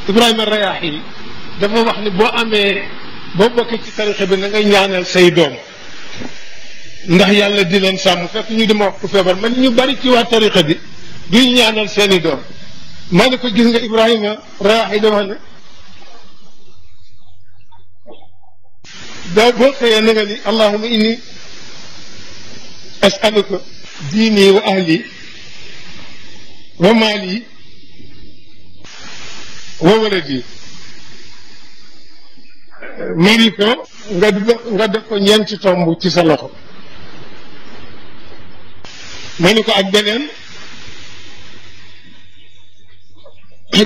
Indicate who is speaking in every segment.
Speaker 1: Ibrahima Rayaahi dafa wax ni boo bokkee ci tarixa bi na ngay ñaanal say doom ndax yàlla di leen sàmm fekk ñu dima wax ku feebar man ñu bari ci waa tarixa bi duñ ñaanal seeni doom ma ne ko gis nga Ibrahima Rayaahi da wax ne da boo xëyee na nga ni allahuma inni asaluka diini wa ahli wa maali wa waladi mari ko nga def ko ñeenti tomb ci sa loxo ma ni ko ak beneen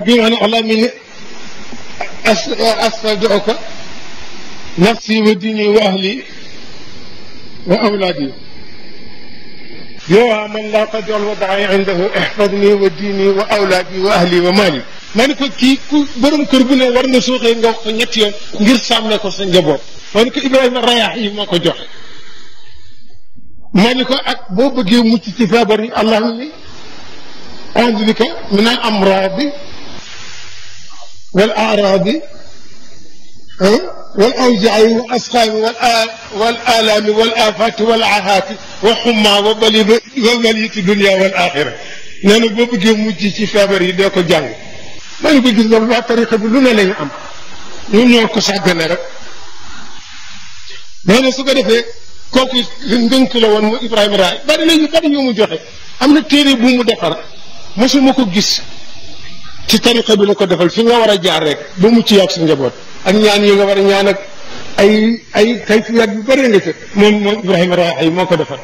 Speaker 1: bi ma ne allahumma inni astawdi'uka nafsi wa diini wa ahli wa awlaadi yow man laa tajal wadaay indahu ihfadni wa diini wa awlaadi wa ahli wa maali ma ne ko kii ku borom kër bu ne war na soo xëyee nga wax ko ñetti yoon ngir sàmme ko sa njaboot ma ne ko Ibrahima Rayaahi moo ko joxe ma ne ko ak boo bëggee mucc ci feebar yi allahumma a'uudu bika min al amraadi wal a'raadi wal awjaa'i wal asqaami wal aalaami wal aafaati wal aahaati wa xummaa wa baliiti dunya wal aaxira nee na boo bëggee mucc ci feebar yi dee ko jàng ma ne ko gis nga waa tarixa bi lu ne lañu am ñun ñoo ko sàggane rek nee na su ko defee kooku ngënk la woon mu Ibrahima Rayaahi bari ñu mu joxe am na téere bu mu defar mosuma ko gis ci tarixa bi la ko defal fi nga war a jaar rek ba mucc yàgg sa njaboot ak ñaan yi nga war a ñaan ak ay kayfiyaat yu bari nga ca moom Ibrahima Rayaahi moo ko defar